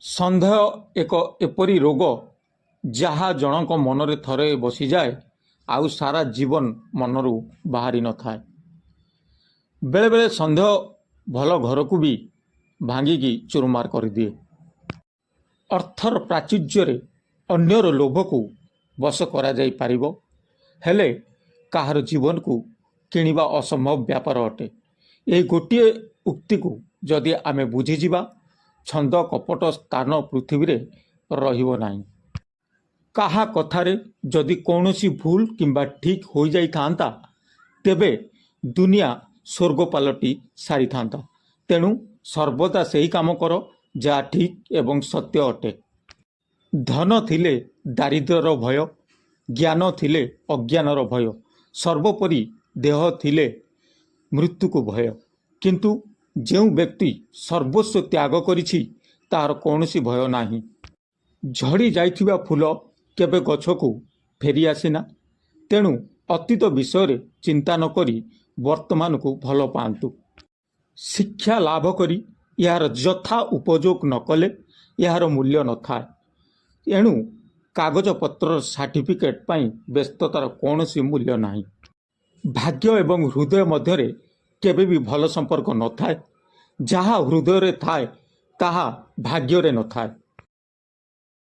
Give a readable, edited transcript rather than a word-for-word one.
ସନ୍ଦେହ ଏକ ଏପରି ରୋଗ, ଯାହା ଜଣଙ୍କ ମନରେ ଥରେ ବସିଯାଏ, ଆଉ ସାରା ଜୀବନ ମନରୁ ବାହାରି ନଥାଏ। ବେଳେବେଳେ ସନ୍ଦେହ ଭଲ ଘରକୁ ବି ଭାଙ୍ଗିକି ଚୁରମାର କରିଦିଏ। ଅର୍ଥର ପ୍ରାଚୁର୍ଯ୍ୟରେ ଅନ୍ୟର ଲୋଭକୁ ବଶ କରାଯାଇପାରିବ, ହେଲେ କାହାର ଜୀବନକୁ କିଣିବା ଅସମ୍ଭବ ବ୍ୟାପାର ଅଟେ। ଏହି ଗୋଟିଏ ଉକ୍ତିକୁ ଯଦି ଆମେ ବୁଝିଯିବା, ଛନ୍ଦ କପଟ ସ୍ଥାନ ପୃଥିବୀରେ ରହିବ ନାହିଁ। କାହା କଥାରେ ଯଦି କୌଣସି ଭୁଲ କିମ୍ବା ଠିକ୍ ହୋଇଯାଇଥାନ୍ତା, ତେବେ ଦୁନିଆ ସ୍ୱର୍ଗ ପାଲଟି ସାରିଥାନ୍ତା। ତେଣୁ ସର୍ବଦା ସେହି କାମ କର, ଯାହା ଠିକ୍ ଏବଂ ସତ୍ୟ ଅଟେ। ଧନ ଥିଲେ ଦାରିଦ୍ର୍ୟର ଭୟ, ଜ୍ଞାନ ଥିଲେ ଅଜ୍ଞାନର ଭୟ, ସର୍ବୋପରି ଦେହ ଥିଲେ ମୃତ୍ୟୁକୁ ଭୟ। କିନ୍ତୁ ଯେଉଁ ବ୍ୟକ୍ତି ସର୍ବସ୍ୱ ତ୍ୟାଗ କରିଛି, ତାହାର କୌଣସି ଭୟ ନାହିଁ। ଝଡ଼ି ଯାଇଥିବା ଫୁଲ କେବେ ଗଛକୁ ଫେରି ଆସେନା। ତେଣୁ ଅତୀତ ବିଷୟରେ ଚିନ୍ତା ନ କରି ବର୍ତ୍ତମାନକୁ ଭଲ ପାଆନ୍ତୁ। ଶିକ୍ଷା ଲାଭ କରି ଏହାର ଯଥା ଉପଯୋଗ ନ କଲେ ଏହାର ମୂଲ୍ୟ ନଥାଏ। ଏଣୁ କାଗଜପତ୍ରର ସାର୍ଟିଫିକେଟ୍ ପାଇଁ ବ୍ୟସ୍ତତାର କୌଣସି ମୂଲ୍ୟ ନାହିଁ। ଭାଗ୍ୟ ଏବଂ ହୃଦୟ ମଧ୍ୟରେ କେବେ ବି ଭଲ ସମ୍ପର୍କ ନଥାଏ। ଯାହା ହୃଦୟରେ ଥାଏ, ତାହା ଭାଗ୍ୟରେ ନଥାଏ।